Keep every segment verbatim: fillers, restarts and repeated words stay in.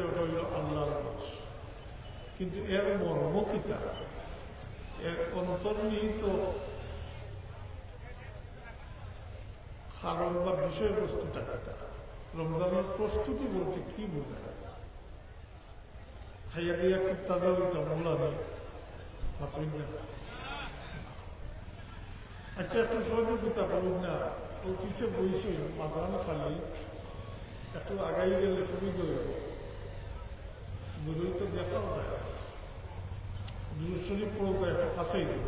ওটা হইল আল্লাহর মাস। কিন্তু এর মর্ম কিতা? এর অন্তর্নিহিত কারণ বা বিষয়বস্তুটা কিতা? রমজানের প্রস্তুতি বলতে কি বোঝায়? খাইয়া দিয়া খুব তাজা হইতাম, বলা নেই, মাত্রই না। আচ্ছা, একটু সহযোগিতা করুন না, অফিসে বইছি, মাঝখানে খালি, একটু আগাই গেলে সুবিধা হইব। দূরেই তো দেখা যায়। দুরূদ শরীফ পড়ো, একটু কাছেই দিন।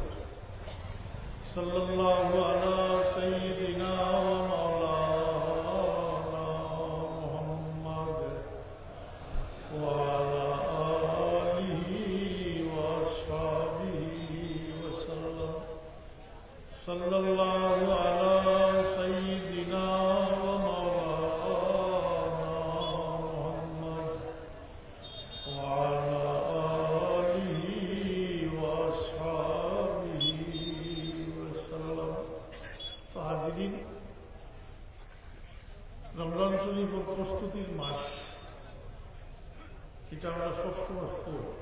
সাল্লাল্লাহু আলা সাইয়্যিদিনা ওয়া মাওলানা মুহাম্মদ ওয়া আলা আলিহি ওয়া আসহাবিহি ওয়া সাল্লাম। সাল্লাল্লাহু আলা সাইয়্যিদিনা ওয়া মাওলানা মুহাম্মদ ওয়া আলা আলিহি ওয়া আসহাবিহি ওয়া সাল্লাম। তো হাজিরিন, রমজান শরীফের প্রস্তুতির মাস, এটা আমরা সবসময় করি।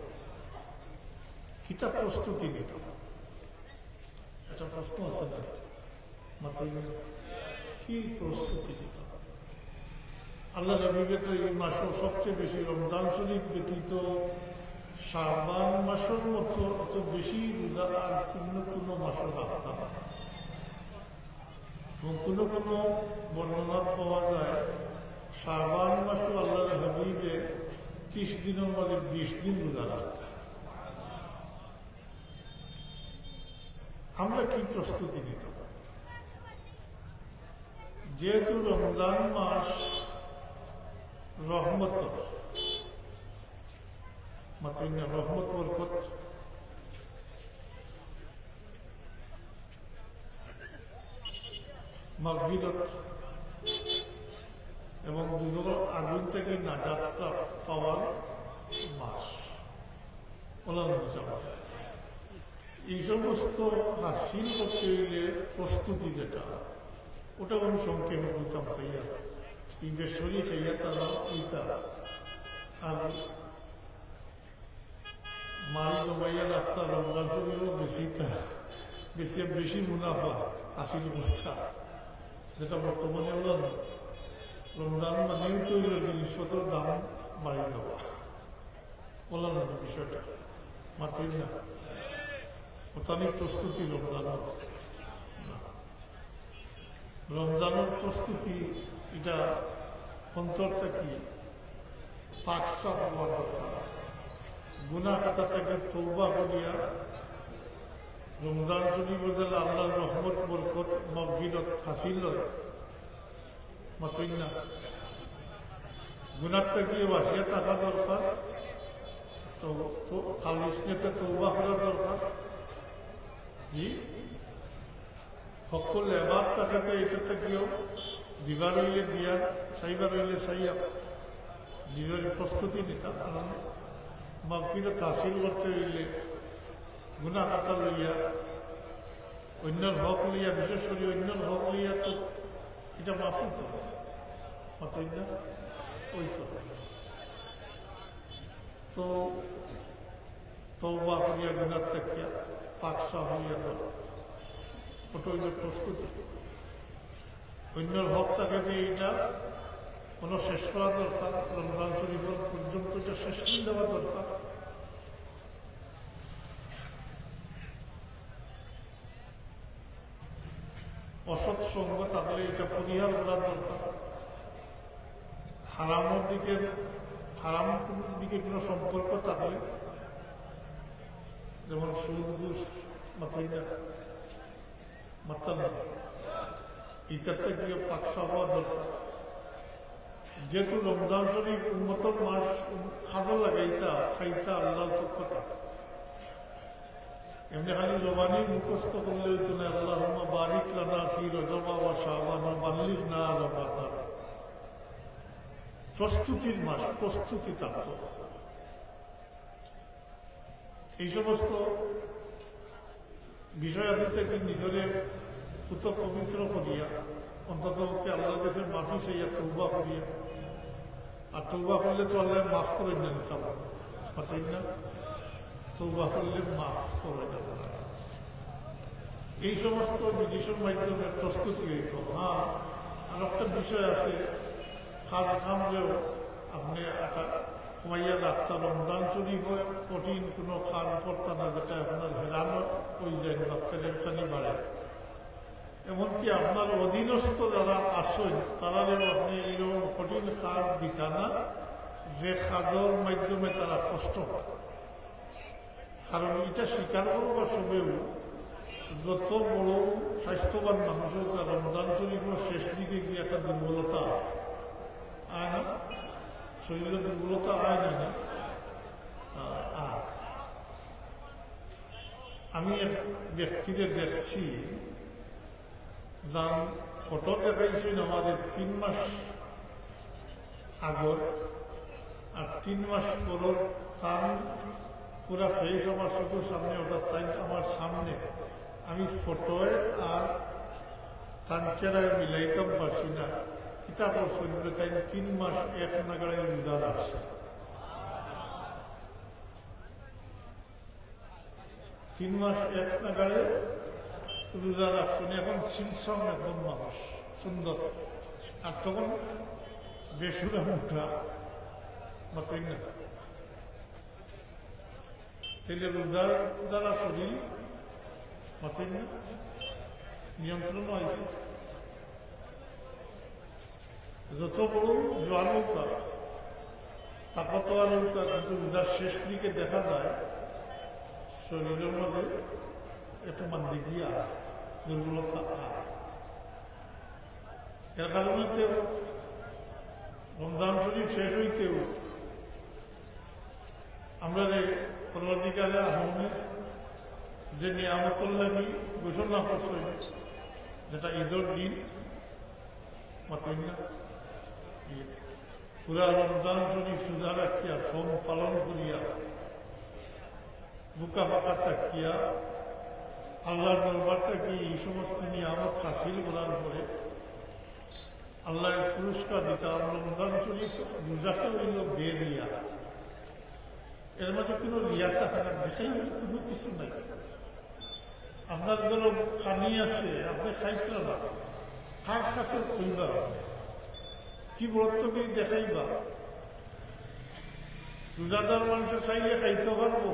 কিতা প্রস্তুতি নিতাম? একটা প্রশ্ন আছে না? মাত্র কি প্রস্তুতি নিতাম? আল্লাহর হাবিবে তো এই মাসও সবচেয়ে বেশি, রমজান শরীফ ব্যতীত শাবান মাসের মতো অত বেশি রোজা আর অন্য কোনো মাসও রাখতাম না। এবং কোনো কোনো বর্ণনাত পাওয়া যায়, শাবান মাসও আল্লাহর হাবিবে ত্রিশ দিনের মাঝে বিশ দিন রোজা রাখতা। আমরা কি প্রস্তুতি নিতাম? যেহেতু রমজান মাস রহমত, মাত্র না, রহমত বরকত, মাগফিরত এবং দুজখর আগুন থেকে নাজাত প্রাপ্ত পাওয়ার মাস। ওলান বুঝাবো। এই সমস্ত হাসিল করতে হইলে প্রস্তুতি যেটা, ওটা আমি সংক্ষেপে বলতাম চাইয়া। ইনভেস্টরি খাইয়া তারা ইতা আর মাল জমাইয়া রাখতা, রমজান শরীফও বেশিতা, বেশি, বেশি মুনাফা হাসিল করতা, যেটা বর্তমানে ওলা না। রমজান মানেই তো হইল জিনিসপত্রের দাম বাড়ি যাওয়া, ওলা না বিষয়টা, মাতই না। ওটা নিয়ে প্রস্তুতি রমজান না। রমজানের প্রস্তুতি, এটা অন্তর থাকি পাক সাফ হওয়া দরকার। গুনাহ খাতা থাকি তওবা করিয়া রমজান শরীফ যেন আল্লাহর রহমত, বরকত, মাগফিরত হাসিল হয়। মাতই না। গুনাহ থাকি বাঁচিয়া থাকা দরকার। তো, তো খালিস নিয়তে তওবা করা দরকার। জি, হক্কুল এবাদ থাকাতে এটা থাকিও দিবার হইলে দিয়া, চাইবার হইলে চাইয়া, নিজের প্রস্তুতি নিতা। কারণ মাগফিরত হাসিল করতে হইলে গুনাহ খাতা লইয়া, অন্যর হক লইয়া, বিশেষ করে অন্যর হক লইয়া তো এটা মাফ হইতো না। মাতই না? হইতো না। তো তওবা করিয়া গুনাহ থাকিয়া পাক সাফ হইয়া গেল। ওটা হইল প্রস্তুতি। অন্যর হক থাকাতে এটা কোনো শেষ করা দরকার, রমজান শরীফের পর্যন্ত এটা শেষ করে দেওয়া দরকার। অসৎ সঙ্গ থাকলে এটা পরিহার করা দরকার। হারামের দিকে, হারাম দিকে কোনো সম্পর্ক থাকলে, যেমন সুদ, ঘুষ, মাতই না, মাততাম না, ইটার থাকিও পাক সাফ হওয়া দরকার। যেহেতু রমজান শরীফ উম্মতর মাস, খাজা লাগাইতা, খাইতা আল্লাহর পক্ষ থাকি। এমনি খালি জবানি মুখস্থ করলে হইতো না, "আল্লাহুম্মা বারিক লানা ফি রজবা ওয়া শাবান ওয়া বাল্লিগনা রমাদান।" প্রস্তুতির মাস, প্রস্তুতি থাকতো। এই সমস্ত বিষয় আদি থেকে নিজরে পুত পবিত্র করিয়া, অন্তত পক্ষে আল্লাহর কাছে মাফি চাইয়া, তওবা করিয়া, আর তওবা করলে তো আল্লাহ মাফ করইন না, নিতাম পাতেন না। তওবা করলে মাফ করইন আল্লাহ। এই সমস্ত জিনিসের মাধ্যমে প্রস্তুতি হইতো। হ্যাঁ, আর একটা বিষয় আছে, কাজ কামরেও আপনি একটা কমাইয়া রাখতা। রমজান শরীফে কঠিন কোনো কাজ করতা না, যেটা আপনার হেরানো হয়ে যায়, মাঝখানে একটুখানি বাড়ে। এমনকি আপনার অধীনস্থ যারা আছেন, তারারেও আপনি এইরকম কঠিন কাজ দিতা না, যে কাজের মাধ্যমে তারা কষ্ট পায়। কারণ এটা স্বীকার করবার সবেও, যত বড় স্বাস্থ্যবান মানুষ হোক, আর রমজান শরীফের শেষ দিকে গিয়ে একটা দুর্বলতা আয় না, শরীরে দুর্বলতা আয় না, না? আ-, আ-, আমি এক ব্যক্তিরে দেখছি, যান ফটো দেখাইছইন আমারে তিন মাস আগর, আর তিন মাস পরর তান পুরা ফেস আমার চকুর সামনে, অর্থাৎ তাইন আমার সামনে। আমি ফটোয় আর তান চেহারায় মিলাইতাম পারছি না। কিতা করছইন বলে, তাইন তিন মাস এক নাগাড়ে রোজা রাখছে। তিন মাস এক নাগাড়ে রোজা রাখছইন, এখন সিমসাম একদম মানুষ, সুন্দর, আর তখন বেসুরা মোটা, মাতইন না। তাইলে রোজার দ্বারা শরীর, মাতইন না, নিয়ন্ত্রণ হয়েছে। যত বড় জোয়ান হোক না, তাকতওয়ার হোক না, কিন্তু রোজার শেষ দিকে দেখা যায় শরীরের মধ্যে একটু মান্দিগি আয়, দুর্বলতা আয়। এর কারণে তো রমজান শরীফ শেষ হইতেও আমরারে পরবর্তীকালে আহমে যে নিয়ামতর লাগি ঘোষণা করছে, যেটা ঈদর দিন, মাতইন না, ঈদ। পুরা রমজান শরীফ রোজা রাখিয়া, সম পালন করিয়া, ভুকা ফাকা থাকিয়া, আল্লাহর দরবার থাকি এই সমস্ত নিয়ামত হাসিল করার পরে আল্লাহ পুরস্কার দিতা। আর রমজান শরীফ রোজাটা হইল বেরিয়া, এর মাঝে কোনো রিয়া থাকে না, দেখাই কোনো কিছু নাই। আপনার ঘরো খানি আছে, আপনি খাইতরা না, কার কাছে কইবা? কি বড়ত্ব করে দেখাইবা? রোজাদার মানুষ চাইলে খাইতে পারবো,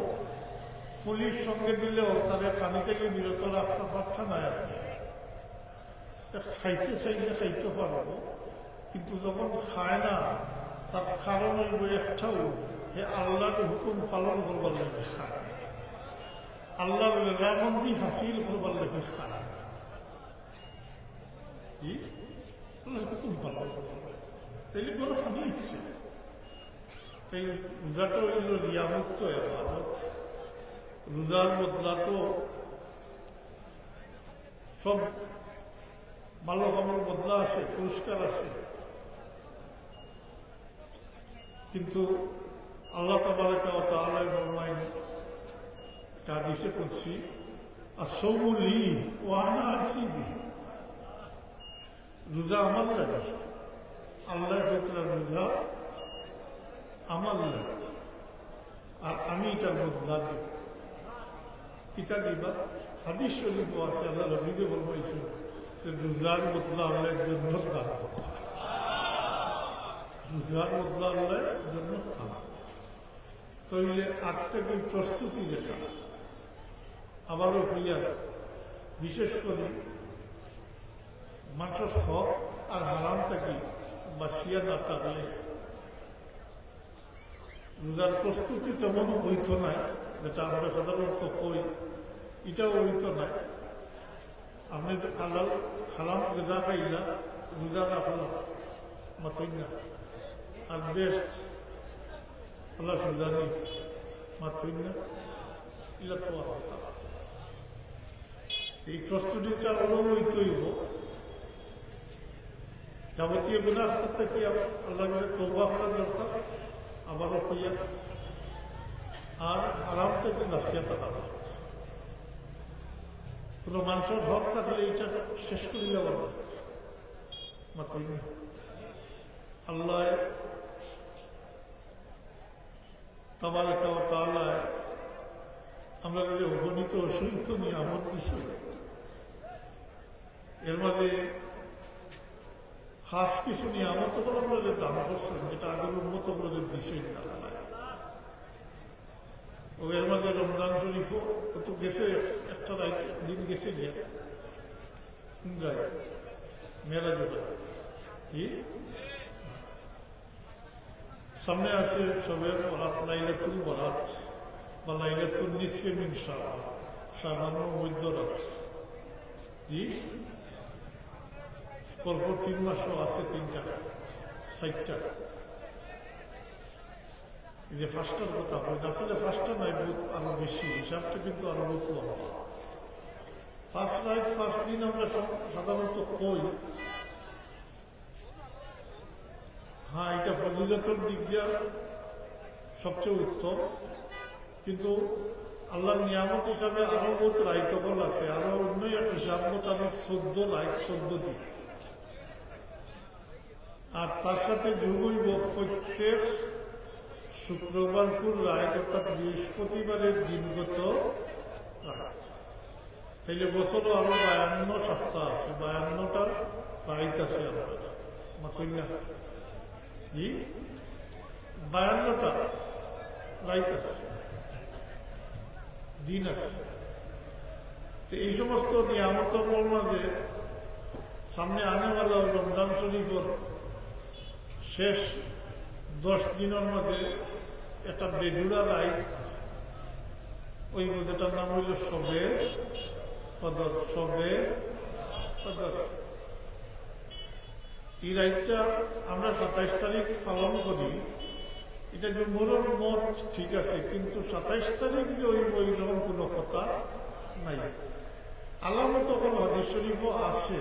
পুলিশ সঙ্গে দিলেও তারে খানি থেকে বিরত রাখতে পারছে না। আপনি খাইতে চাইলে খাইতে পারবো, কিন্তু যখন খায় না, তার কারণ হইব একটাও, হে আল্লাহর হুকুম পালন করবার লাগি খায়, আল্লাহর রেজামন্দি হাসিল করবার লাগি খায়। কি? আল্লাহর হুকুম পালন করবার লাগি। তাইলে কোনো খানি হচ্ছে। তাই রোজাটা হইল রিয়ামুক্ত এবাদত। রোজার বদলা তো সব ভালো কামর বদলা আছে, পুরস্কার আছে, কিন্তু আল্লাহ তাবারাকা ওয়া তাআলা ফরমাইন, একটা হাদিসে কুদসি, "আস-সাওমু লি ওয়া আনা আজজি বিহি।" রোজা আমার লাগি, আল্লাহ কইতরা রোজা আমার লাগি, আর আমি এটার বদলা দিব। কিতা দিবা? হাদিস শরীফও আছে, আল্লাহ নবীয়ে ফরমাইছইন যে রোজার বদলা আল্লাহ জান্নাত দান করবা, রোজার বদলা আল্লাহ জান্নাত দান করবা। তাইলে আগ থাকি প্রস্তুতি যেটা, আবারও কইয়ার, বিশেষ করি মানুষর হক আর হারাম থাকি বাঁচিয়া না থাকলে রোজার প্রস্তুতি তেমন হইতো নায়, যেটা আমরা সাধারণত কই, এটাও হইতো নায়। আপনি তো হালাল, হারাম গজা খাইলা, রোজা রাখলা, মাতইন না। আর বেহেস্ত, আল্লাহ সুজানি, মাতইন না। ইলা তো আর কথা। এই প্রস্তুতিটা হলো হইতে হইব। যাবতীয় গুনাহ থাকি আল্লাহর কাছে তওবা করা দরকার, আবারও কইয়া, আর হারাম থাকি বাঁচিয়া থাকা দরকার। কোনো মানুষর হক থাকলে এটা শেষ করি যাওয়া দরকার। মাতইন না। আল্লাহ তাবারাকা ওয়া তাআলা আমরারে যে অগণিত অসংখ্য নিয়ামত দিছে, এর মাঝে খাস কিছু নিয়ামত অকল আমরারে দান করছইন, যেটা আগর উম্মত অকলরে দিছইন না আল্লায়। ও এর মাঝে রমজান শরীফও, ও তো গেছে, একটা রাইত, দিন গেছে গিয়া। কোন রাইত? মেরাজর রাইত। কি? সামনে আছে শবে বরাত, লাইলাতুল বরাত বা লাইলাতুল নিসফে মিন শাবান, শাবানর মধ্য রাত। জি, পরপর তিন মাসও আছে তিনটা, চাইরটা। এই যে পাঁচটার কথা কই, আসলে পাঁচটা নাই, বহুত আরো বেশি, হিসাবটা কিন্তু আরো বহুত লম্বা। পাঁচ রাইত, পাঁচ দিন আমরা সব সাধারণত কই, হ্যাঁ, এটা ফজিলতর দিক দিয়া সবচেয়ে উত্তম, কিন্তু আল্লাহর নিয়ামত হিসাবে আরো বহুত রাইত অকল আছে, আরো অন্য এক হিসাব মোতাবেক চোদ্দ রাইত, চোদ্দ দিন। আর তার সাথে যোগ হইব প্রত্যেক শুক্রবারকুর রাইত, অর্থাৎ বৃহস্পতিবারের দিনগত রাইত। তাইলে বছরও আরো বায়ান্ন সপ্তাহ আছে, বায়ান্নটা রাইত আছে আপনার। মাতুল্লাহ, জি, বায়ান্নটা রাইত আছে, দিন আছে। তো এই সমস্ত নিয়ামতর মাঝে সামনে আনেওয়ালা রমজান শরীফর শেষ দশ দিনের মাঝে একটা বেজুড়া রাইত, ওই মধ্যেটার নাম হইল শবে কদর। শবে কদর, এই রাইতটা আমরা সাতাইশ তারিখ পালন করি। এটা জুমহুরর মত ঠিক আছে, কিন্তু সাতাইশ তারিখ যে ওই, ওই রকম কোনো কথা নাই। আলামত কোনো হাদিস শরীফও আছে,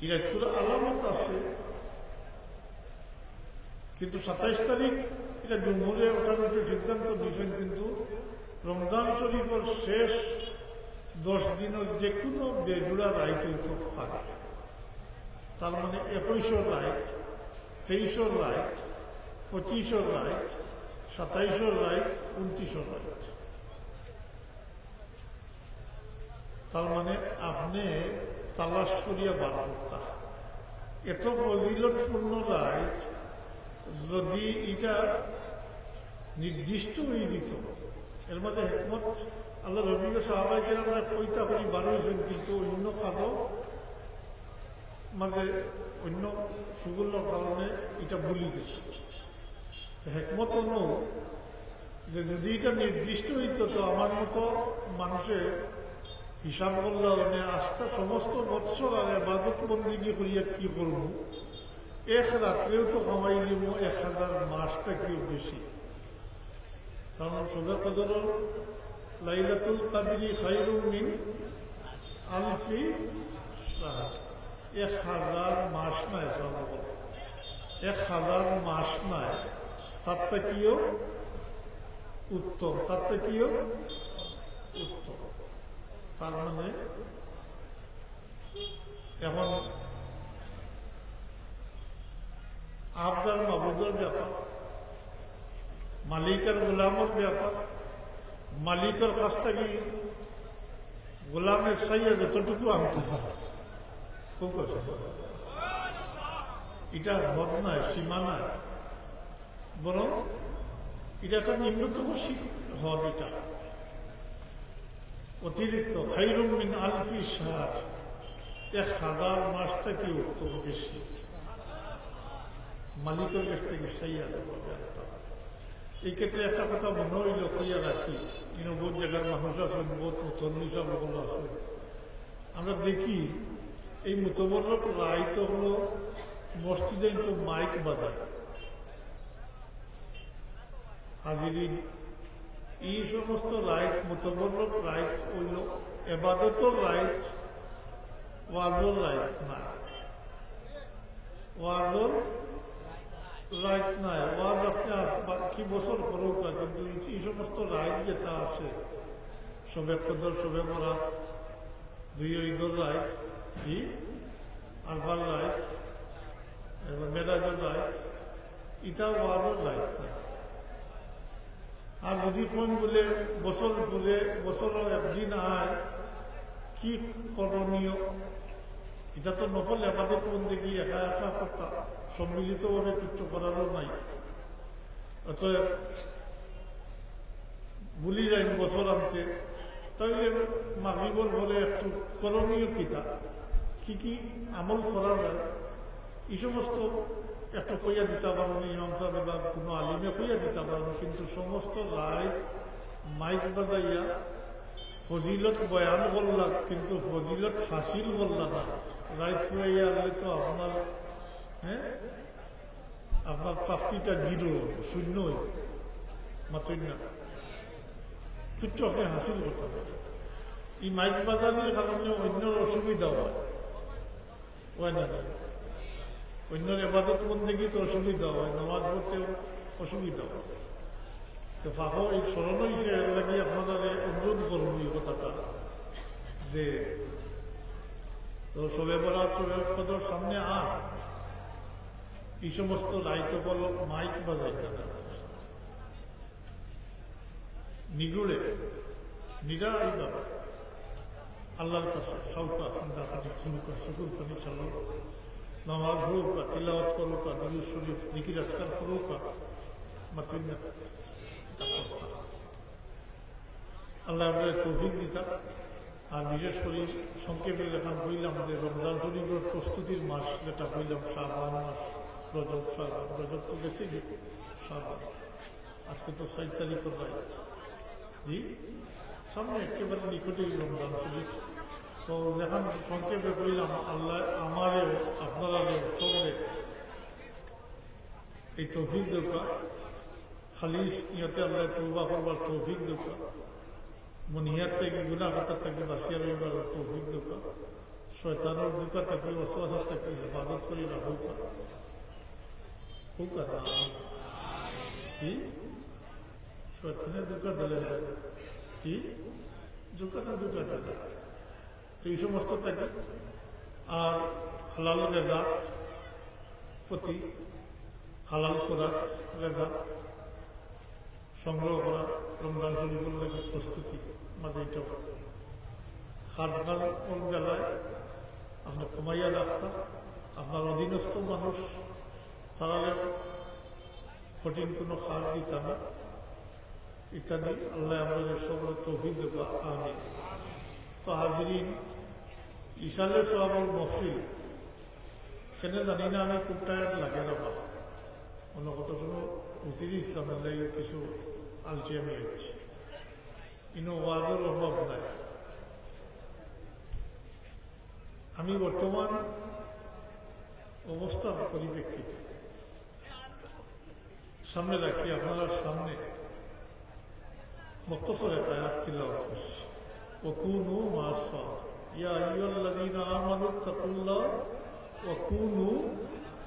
এই রাইতগুলো আলামত আছে, কিন্তু সাতাইশ তারিখ এটা জুমহুরে ওঠার উপরে সিদ্ধান্ত নিয়েছেন, কিন্তু রমজান শরীফর শেষ দশ দিনও যে কোনো বেজুড়া রাইত হইতে পারে। তার মানে একুশর রাইত, তেইশর রাইত, পঁচিশর রাইত, সাতাইশর রাইত, ঊনত্রিশর রাইত। তার মানে আপনি তালাশ করিয়া বার করতা। এত ফজিলতপূর্ণ রাইত যদি এটা নির্দিষ্ট হয়ে দিত, এর মাঝে হেকমত আল্লাহ রবিকে সাহাবাই কেরামরা কইতা করি বার হয়েছেন, কিন্তু অন্য কাজও মাঝে অন্য সুগুলোর কারণে এটা ভুলি গেছে। তো হেকমত হলো যে যদি এটা নির্দিষ্ট হইতো, তো আমার মতো মানুষে হিসাব করলে মানে আস্তা সমস্ত বৎসর আর এবাদত বন্দিগি করিয়া কি করব, এক রাত্রেও তো কামাই নিব এক হাজার মাস থাকিও বেশি। কারণ শবে কদর, লাইলাতুল কাদরি খায়রুম মিন আলফি শাহর। এক হাজার মাস নাই, সব বলো। এক হাজার মাস নাই, তার থাকিও উত্তম, তার থাকিও উত্তম। তার মানে এখন আবদার মাবুদর ব্যাপার, মালিক আর গোলামর ব্যাপার। মালিকর কাছ থাকি গোলামে চাইয়া যতটুকু আনতা পারে, খুব আছে। এটা হদ নাই, সীমা নাই, বরং এটা একটা নিম্নতম সী-, হদ। এটা অতিরিক্ত। খায়রুম মিন আলফি শাহর, এক হাজার মাস থাকি উত্তম বেশি। মালিকর কাছ থাকি চাইয়া আনতে হবে। এই ক্ষেত্রে একটা কথা মনে হইল, কইয়া রাখি, ইনো বহুত জাগার মানুষ আছেন, বহুত মুতল্লি সাহেব অকল আছেন। আমরা দেখি এই মুতবরক রাইত হলো মসজিদে তো মাইক বাজায়, হাজিরিন, এই সমস্ত রাইত, মুতবরক রাইত হইল এবাদতর রাইত, ওয়াজর রাইত না। ওয়াজর রাইত নাই, ওয়াজ আপনি আস-, বাকি বছর করুক না, কিন্তু এই, এই সমস্ত রাইত যেটা আছে, শবে কদর, শবে বরাত, দুই ঈদর রাইত, কি? আরফার রাইত, এবং মেরাজর রাইত, এটা ওয়াজর রাইত না। আর যদি কইন বুলে বছর ফুরে, বছরো একদিন আয়, কি করণীয়? ইটা তো নফল এবাদত বন্দেগী, একা একা করতা, সম্মিলিতভাবে কিচ্ছু করারও নাই। অতএব ভুলি যাইন বছর আনতে, তাইলে মাগরিবর পরে একটু করণীয় কিতা, কি কি আমল করা যায়, এই সমস্ত একটু কইয়া দিতা পারইন ইমাম সাহেব বা কুনু আলিমে কইয়া দিতা পারইন, কিন্তু সমস্ত রাইত মাইক বাজাইয়া ফজিলত বয়ান করলা, কিন্তু ফজিলত হাসিল করলা না। রাইত ফুরাইয়া আইলে তো আপনার, হ্যাঁ, আপনার প্রাপ্তিটা জিরো, শূন্য অইবো, মাতইন না, কিচ্ছু আপনে হাসিল করতা পারইন না। এই মাইক বাজানির কারণে অইন্যর অসুবিধা অয়। অয় না, না। অইন্যর এবাদত বন্দেগীত অসুবিধা অয়, নামাজ পড়তে অসুবিধা অয়। তো ফাঁকো এই স্মরণ অইছে, এর লাগি আপনারারে অনুরোধ করমু এই কথাটা, যে তো শবে বরাত, শবে কদর সামনে আর এই সমস্ত রাইত অকল মাইক বাজাইন না। নিগুড়ে, নিরাইভাবে আল্লার কাছে চাউক্কা, কান্দা কাটি করউক্কা, চকুর পানি ছাড়উক্কা, নামাজ পড়উক্কা, তিলাওয়াত করউক্কা, দুরূদ শরীফ, জিকির আজকার করউক্কা, মাতইন না, ইতা করতা। আল্লায় আমরারে তৌফিক দিতা। আর বিশেষ করি সংক্ষেপে যেখান কইলাম যে রমজান শরীফর প্রস্তুতির মাস, যেটা কইলাম শাবান মাস, রজব, শাবান, রজব তো গেছেগি, শাবান। আজকে তো ছয় তারিখর রাইত। জি, সামনে একেবারে নিকটেই রমজান শরীফ। তো যেখান সংক্ষেপে কইলাম, আল্লায় আমারেও, আপনারারেও, সবরে এই তৌফিক দেউক্কা, খালিস নিয়তে আল্লায় তওবা করবার তৌফিক দেউক্কা, মনিহাত থাকি, গুনাহ খাতা থাকি বাঁচিয়া রইবার তৌফিক দেউক্কা, শয়তানর ধোঁকা থাকি, ওয়াসওয়াসা থাকি হেফাজত করি রাখউক্কা। কউক্কা না? কি? শয়তানে ধোঁকা দিলে, কি? শয়তানে ধোঁকা দিলে। তো এই সমস্ত থাকি। আর হালাল গিজার প্রতি, হালাল খোরাক, গিজা সংগ্রহ করা, রমজান শরীফর লাগি প্রস্তুতি, মাঝে এটা খাজ খাজ ওর বেলায় আপনে কমাইয়া রাখতা, আপনার অধীনস্থ মানুষ, তারারে কঠিন কুনু খাজ দিতা না, ইত্যাদি। আল্লায় আমরারে সবরে তৌফিক দেউক্কা, আমিন। তো হাজিরিন, ইসালে সওয়াবর মহফিল, সেনে জানি না আমি খুব টায়ার্ড লাগে না বা অন্য কত সময় উঠি দিছিলাম, এর লাগি কিছু আলসি আমি হচ্ছি। ইনো ওয়াজর অভাব নাই। আমি বর্তমান অবস্থার পরিপ্রেক্ষিতে সামনে রাখি, আপনারার সামনে মুখতসর এক আয়াত তিলাওয়াত করছি, "ওয়াকুনু মা'আস সাদিকিন। ইয়া আইয়ুহাল্লাযীনা আমানুত্তাকুল্লাহ ওয়াকুনু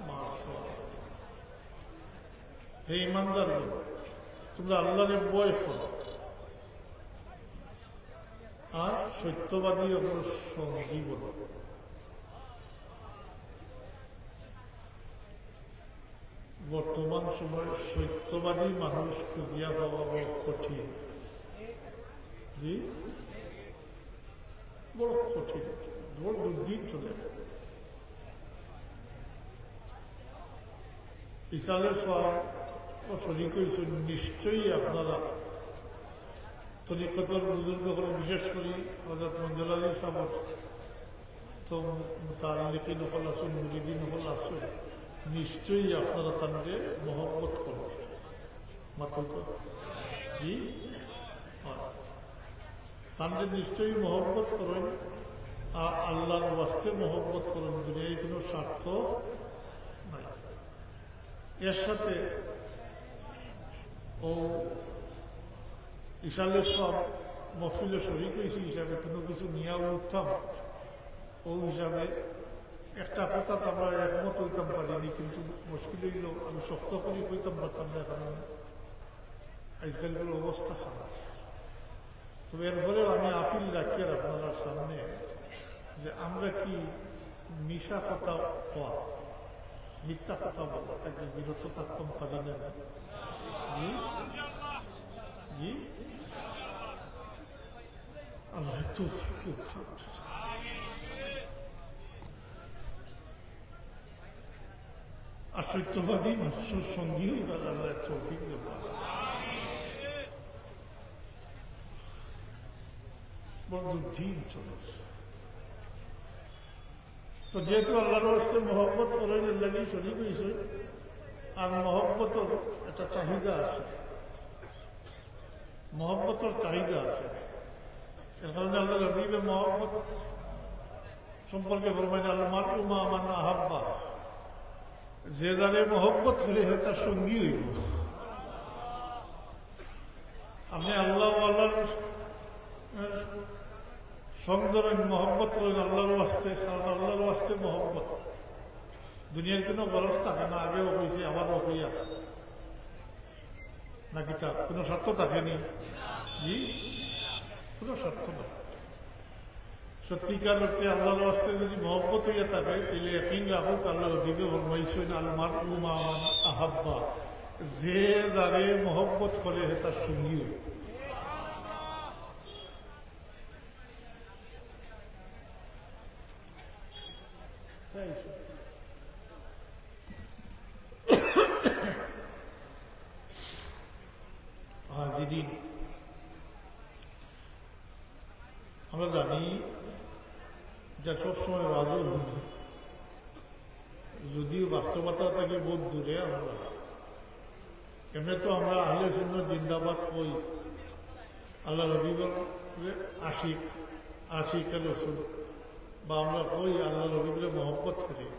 মা'আস সাদিকিন।" হে ঈমানদারগণ, তোমরা আল্লাহরে ভয় করো আর সত্যবাদী অকলর সঙ্গী বনো। বর্তমান সময়ে সত্যবাদী মানুষ খুঁজিয়া পাওয়া বড় কঠিন। জি, বড় কঠিন, বড় দুর্দিন চলে। ইসালে সওয়াব শরিক অইছইন, নিশ্চয়ই আপনারা তরিকতর বুজুর্গ অকল, বিশেষ করি হযরত মঞ্জুর আলী সাহেব, তো মুতাআল্লিকিন অকল আছইন, মুরিদিন অকল আছইন, নিশ্চয়ই আপনারা তানরে মহব্বত করইন। মাতইন তো? জি? অয়। তানরে নিশ্চয়ই মহব্বত করইন, আর আল্লাহর ওয়াস্তে মহব্বত করইন, দুনিয়ার কুনু স্বার্থ নাই। এর সাথে অউ ইসালে সওয়াব মহফিলো শরিক অইছি হিসাবে কুনু কিছু নিয়া উঠতাম, অউ হিসাবে একটা কথাত আমরা একমত অইতাম পারিনি, কিন্তু মুশকিল অইলো আমি শক্ত করি কইতাম পারতাম না, কারণ আজকালকার অবস্থা খারাপ। তবে এরপরেও আমি আপিল রাখিয়ার আপনারার সামনে যে আমরা কি মিছা কথা কওয়া, মিথ্যা কথা বলা থাকি বিরত থাকতাম পারি না? জি? আর সত্যবাদী মানুষর সঙ্গী অইবার আল্লায় তৌফিক দেবা। বড় দুর্দিন চলেছে। তো যেহেতু আল্লাহর ওয়াস্তে মহব্বত করার লাগি শরীক অইছে, আর মহব্বতর একটা চাহিদা আছে, মহব্বতর চাহিদা আছে। এর কারণে আল্লাহর হাবিবে মহব্বত সম্পর্কে ফরমাইন, "আল মারউ মাআ মান আহাব্বা।" যে যারে মহব্বত করে, হে তার সঙ্গী অইবো। আপনে আল্লাহ, আল্লাহর সঙ্গ ধরইন, মহব্বত করইন আল্লাহর ওয়াস্তে, কারণ আল্লাহর ওয়াস্তে মহব্বত। দুনিয়ার কোনো গরজ থাকে না, আগেও কইছি, আবারও কইয়ার। না কিতা, কোনো স্বার্থ থাকে নি? জি, কোনো স্বার্থ নাই। সত্যিকার অর্থে আল্লাহর ওয়াস্তে যদি মহব্বত অইয়া থাকে, তাইলে ইয়াকিন রাখউক, আল্লাহর হাবিবে ফরমাইছইন, "আল মারউ মাআ মান আহাব্বা।" যে যারে মহব্বত করে, হে তার সঙ্গী অইবো। হাজিরিন, আমরা জানি, এটা সবসময় ওয়াজও হুনি, যদিও বাস্তবতা থাকি বহুত দূরে আমরা। এমনে তো আমরা আহলে সুন্নাত জিন্দাবাদ কই, আল্লাহর হাবিবর আশিক, আশিকে রসুল, বা আমরা কই আল্লাহর হাবিবরে মহব্বত করি,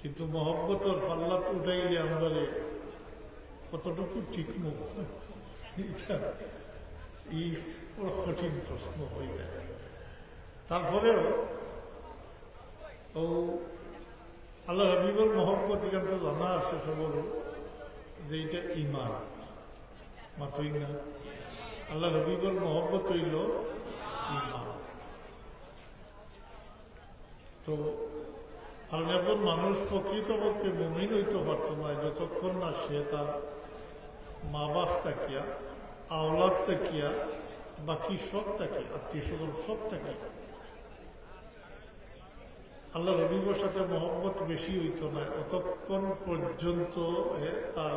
কিন্তু মহব্বতর পাল্লাত উঠাইলে আমরারে কতটুকু টিকমু, ই বড় কঠিন প্রশ্ন অই যায়। তারপরেও ও আল্লাহর হাবিবর মহব্বত, ইখান তো জানা আছে সবর যে ইটা ঈমান, মাতইন না? আল্লাহর হাবিবর মহব্বত অইলো ঈমান। তো কারণ একজন মানুষ প্রকৃতপক্ষে মুমিন অইতো পারতো নায় যতক্ষণ না সে তার মা বাপ থাকিয়া, আওলাদ থাকিয়া, বাকি সব থাকিয়া, আত্মীয় স্বজন সব থাকিয়া আল্লাহর হাবিবর সাথে মহব্বত বেশি অইতো নায়, অতক্ষণ পর্যন্ত এ তার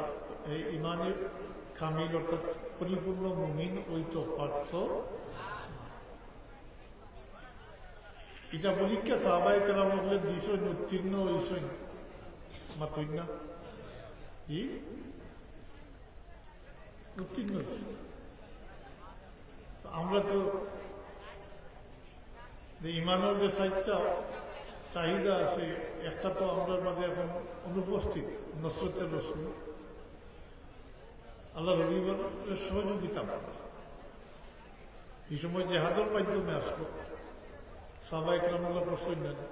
এই ইমানের কামিল অর্থাৎ পরিপূর্ণ মুমিন অইতো পারতো না। ইটা পরীক্ষা সাহাবায়ে কেরাম অকলে দিছইন, উত্তীর্ণ অইছইন, মাতইন না? জি, উত্তীর্ণ অইছইন। তো আমরা তো যে ইমানের যে চাইরটা চাহিদা আছে, একটা তো আমরার মাঝে এখন অনুপস্থিত, নসরতে রসুল, আল্লাহর হাবিবর সহযোগিতা। ই সময় জেহাদর মাধ্যমে আসলো, সাহাবায়ে কেরাম অকল করছইন না নি?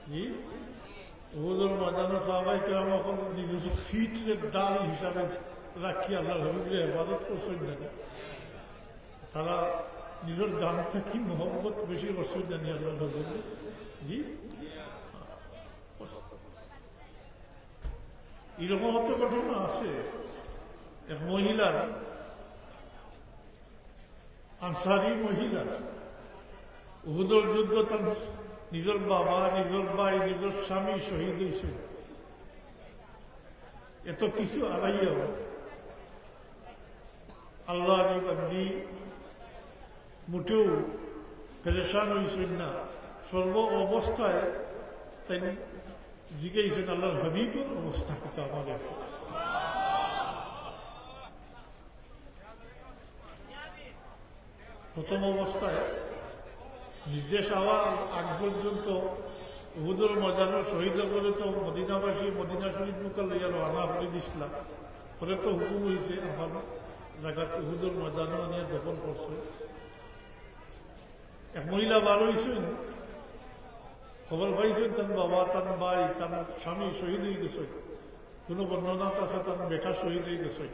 জি, উহুদর ময়দানো সাহাবায়ে কেরাম অকল নিজর পিঠরে ঢাল হিসাবে রাখি আল্লাহর হাবিবরে হেফাজত করছইন না নি? তারা নিজর জান থাকি মহব্বত বেশি করছইন না নি আল্লাহর হাবিবরে? জি, ইরকম অত ঘটনা আছে। এক মহিলার, আনসারি মহিলার, উহুদর যুদ্ধ তার নিজর বাবা, নিজর ভাই, নিজর স্বামী শহীদ অইছে। এত কিছু হারাইয়াও আল্লাহর ই বান্দি মুটেও পেরেশান অইছইন না। সর্ব অবস্থায় তাইন জিগাইছইন, "আল্লাহর হাবিবর অবস্থা কিতা আমারে?" প্রথম অবস্থায় নির্দেশ আওয়ার আগ পর্যন্ত উহুদর ময়দানো শহীদ অকলরে তো মদিনাবাসী মদিনা শরীফ মুখা লইয়া রওয়ানা করি দিছলা। পরে তো হুকুম অইছে, আবার জাগাত উহুদর ময়দানো আনিয়া দফন করছে। এক মহিলা বার অইছইন, খবর পাইছইন তান বাবা, তান ভাই, তান স্বামী শহীদ অইগেছইন। কোনো বর্ণনাত আছে তান বেটা শহীদ অইগেছইন।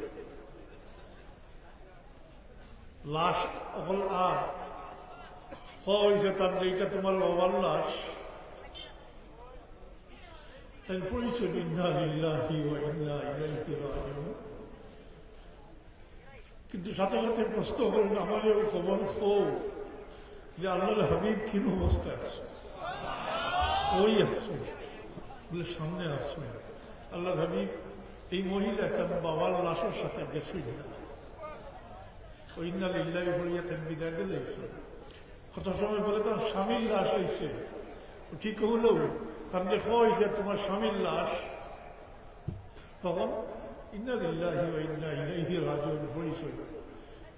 লাশ অকল আর কওয়া অইছে তার যে, "ইটা তুমার বাবার লাশ।" তাইন পড়ছইন, "ইন্না লিল্লাহি ওয়া ইন্না ইলাইহি রাজিউন।" কিন্তু সাথে সাথে প্রশ্ন করইন, "আমারে অউ খবর কও।" যে আল্লাহর হাবিব কিন অবস্থায় আছে, কই আছে, বলে সামনে আছে। আল্লাহর হাবিব, এই মহিলা তার বাবার লাশের সাথে গেছইন না, ওই ইন্না লিল্লাহি পড়িয়া তাইন বিদায় দিলাইছইন। কত সময় পরে তার স্বামীর লাশ আইছে, ঠিক অইলো, তার দেখা অইছে তোমার স্বামীর লাশ, তখন ইন্না লিল্লাহি ওয়া ইন্না ইলাইহি রাজিউন পড়িছইন।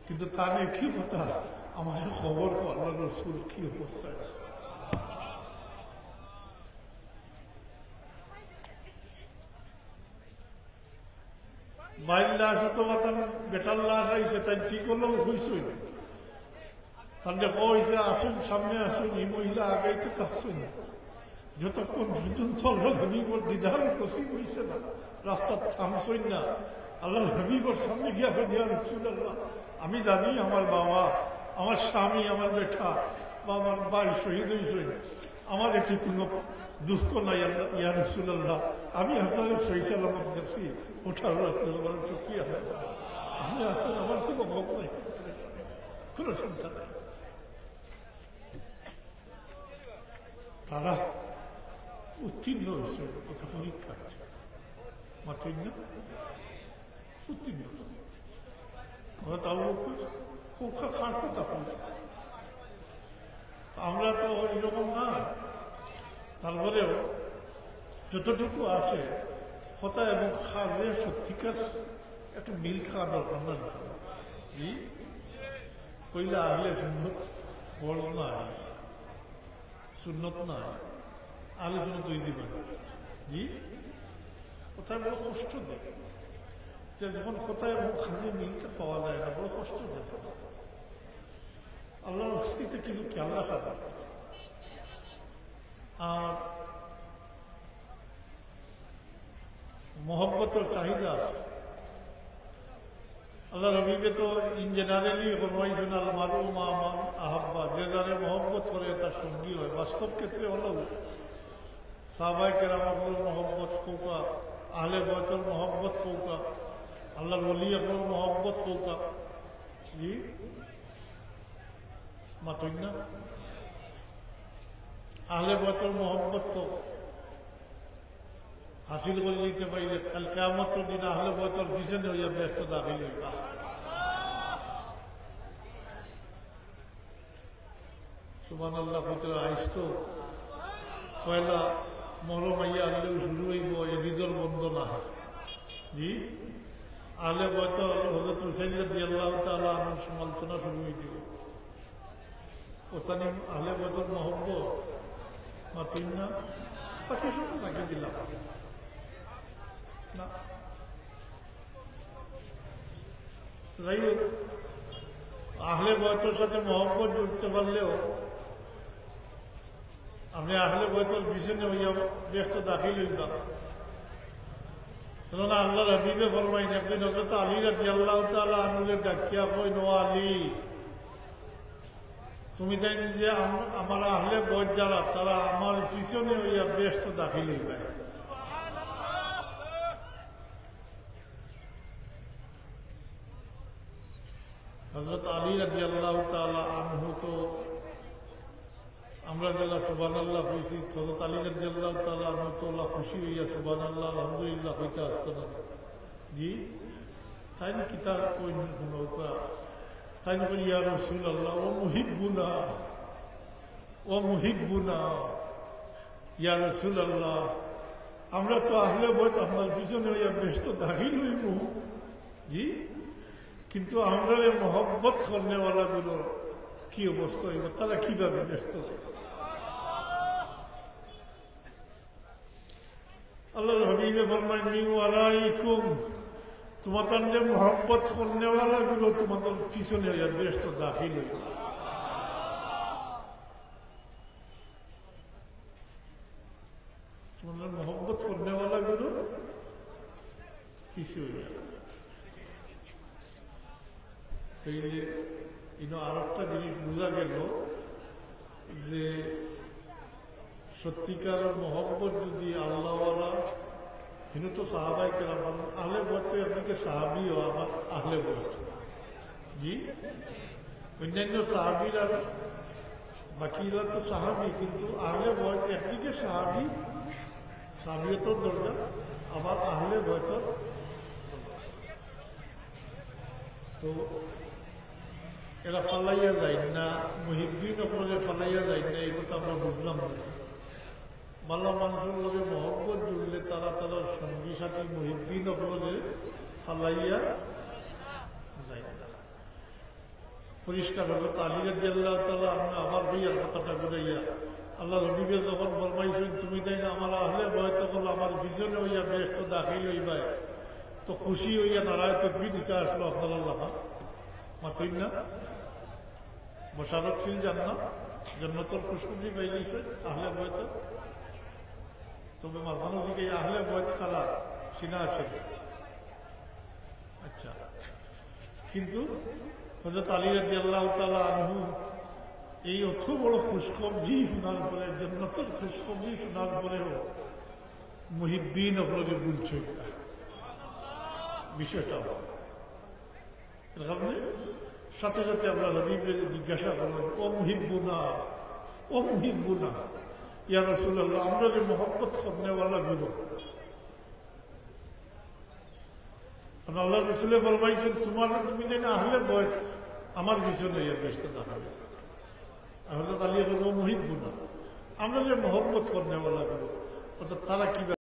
কিন্তু তার একই কথা, আমারে খবর কও আল্লাহর রসুল কি অবস্থায় আছে। ভাইর লাশ অথবা তার বেটার লাশ আইছে, তাইন ঠিক অইলো কইছইন। তার দেখা অইছে, আসুন, সামনে আসুন, এই মহিলা আগাইতে থাকছইন। যতক্ষণ পর্যন্ত আল্লাহর হাবিবর দিদার নসিব অইছে না, রাস্তাত থামছইন না। আল্লাহর হাবিবর সামনে গিয়া কইন, "ইয়া রাসূলুল্লাহ, আমি জানি আমার বাবা, আমার স্বামী, আমার বেটা বা আমার ভাই শহীদ অইছইন, আমার এতে কোনো দুঃখ নাই, আল্লাহ, ইয়া রাসূলুল্লাহ, আমি আপনারে সহি সালামত দেখছি, ওটার আল্লাহর দরবারে শুকরিয়া আদায় করি। আপনি আছেন, আমার কোনো ভোগ নাই, কোনো চিন্তা নাই।" তারা উত্তীর্ণ অইছে এটা পরীক্ষাত। মাতইন না? উত্তীর্ণ অইছে। কথা বলতে খুব খা-, খারাপ কথা বলতে। তো আমরা তো এরকম না, তারপরেও যতটুকু আছে কথা এবং কাজে সত্যিকার একটু মিল থাকা দরকার না ইনশাআল্লাহ। জি? কইলা আহলে সুন্নত ফরজ না, সুন্নত না, আহলে সুন্নত অই দিবা। জি? কথায় বড় কষ্ট দেয়। যে যখন কথা এবং কাজে মিলটা পাওয়া যায় না, বড় কষ্ট দেয়। আল্লাহর হস্তিতে কিছু খেয়াল রাখা দরকার। আর মহব্বতর চাহিদা আছে। আল্লাহর হাবিবে তো in generally ফরমাইছইন, "আল মারউ মা মান আহাব্বা", যে যারে মহব্বত করে তার সঙ্গী হয়। বাস্তব ক্ষেত্রে হলো সাহাবায়ে কেরাম অকলর মহব্বত কউক্কা, আহলে বয়তর মহব্বত কউক্কা, আল্লাহর ওলি অকলর মহব্বত কউক্কা। জি? মাতইন না? আহলে বয়তর মহব্বত তো হাসিল করি নিতে পারলে কাল কিয়ামতর দিন আহলে বয়তর পিছনে অইয়া বেহেশত দাখিল অইবা। সুবহানাল্লাহ, কইতে আইজ তো পয়লা মহরম আইয়া আনলেও শুরু অইবো এজিদর বন্দনা। জি, আহলে বয়ত হযরত হুসাইন রাদিয়াল্লাহু তাআলা আনহুর সমালোচনা শুরু অই দিবো। ওখানে আহলে বয়তর মহব্বত মাতইন না, বাকি সব তাকে দিলাম না। যাই হোক, আহলে বয়তর সাথে মহব্বত জুড়তে পারলেও আপনি আহলে বয়তর পিছনে অইয়া বেহেশত দাখিল অইবা। কেননা আল্লাহর হাবিবে ফরমাইন, একদিন হযরত আলী রাদিয়াল্লাহু তাআলা আনহুরে ডাকিয়া কইন, "ও আলী, তুমি তাইন যে আম-, আমার আহলে বয়ত যারা, তারা আমার পিছনে অইয়া বেহেশত দাখিল অইবা।" হযরত আলী রাদিয়াল্লাহু তাআলা আনহু তো আমরা যেলা সুবহানাল্লাহ কইছি, হযরত আলী রাদিয়াল্লাহু তাআলা আনহু তো অলা খুশি অইয়া সুবহানাল্লাহ, আলহামদুলিল্লাহ কইতা আস্তা না। জি? তাইন কিতা কইন হুনউক্কা? তাইন কইন, "ইয়া রাসূলুল্লাহ, ওয়া মুহিব্বুনা, ওয়া মুহিব্বুনা, ইয়া রাসূলুল্লাহ, আমরা তো আহলে বয়ত আপনার পিছনে অইয়া বেহেশত দাখিল অইমু।" জি? কিন্তু আমরারে মহব্বত করনেওয়ালা গুলোর কি অবস্থা অইবো? তারা কিভাবে বেহেশত অইবো? আল্লাহর হাবিবে ফরমাইন, "মিন ওয়ারাইকুম", তোমাদের মহব্বত করনেওয়ালা গুলো তোমাদের পিছনে অইয়া বেহেশত দাখিল অইবো। তোমাদের মহব্বত করনেওয়ালা গুলো পিছে অইয়া। তাইলে ইনো আরেকটা জিনিস বুঝা গেল যে সত্যিকার মহব্বত যদি আল্লাহওয়ালা, হিনো তো সাহাবায়ে কেরাম, আহলে বয়ত তো একদিকে সাহাবিও আবার আহলে বয়ত। জি, অন্যান্য সাহাবিরা বাকিরা তো সাহাবী, কিন্তু আহলে বয়ত একদিকে সাহাবী, সাহাবিয়তর দরজা, আবার আহলে বয়তর। তো এরা ফালাইয়া যায় না, মুহিব্বিন অকলরে ফালাইয়া যায় না, এই কথা আমরা বুঝলাম না। ভালা মানুষর লগে মহব্বত জুড়লে তারা তারার সঙ্গী সাথী মুহিব্বিন অকলরে ফালাইয়া যায় না। পরিষ্কার। হযরত আলী রাদিয়াল্লাহু তাআলা আনহু আবার কইয়ার কথাটা বুঝাইয়া, আল্লাহর হাবিবে যখন ফরমাইছইন, "তুমি তাইন আমার আহলে বয়ত অকল আমার পিছনে অইয়া বেহেশতো দাখিল অইবায়", তো খুশি অইয়া নারায়ে তাকবীর দিতা আছলা আপনারার লাখান। মাতইন না? বশারত ফিল জান্নাহ, জান্নাতর খুশখবরি পাইলিছইন আহলে বয়ত। তবে মাঝখানো জিগাই আহলে বয়ত কারা, চিনা আছে? আচ্ছা, কিন্তু হযরত আলী রাদিয়াল্লাহু তাআলা আনহু এই অত বড় খুশখবরি শোনার পরে, জান্নাতর খুশখবরি শোনার পরেও মুহিব্বিন অকলরে ভুলছইন না। বিষয়টা বড়। এর কারণে সাথে সাথে আল্লাহর হাবিবরে জিজ্ঞাসা করলেন, "ও মুহিব্বুনা, ও মুহিব্বুনা, ইয়া রাসূলুল্লাহ, আমরারে মহব্বত করনেওয়ালা গুলো।" কারণ আল্লাহর রাসূলে ফরমাইছইন, "তোমার, তুমি তাইন আহলে বয়ত আমার পিছনে অইয়া বেহেশতো দাখিল অইবায়।" আর হযরত আলী বললেন, "ও মুহিব্বুনা, আমরারে মহব্বত করনেওয়ালা গুলো।" অর্থাৎ তারা কি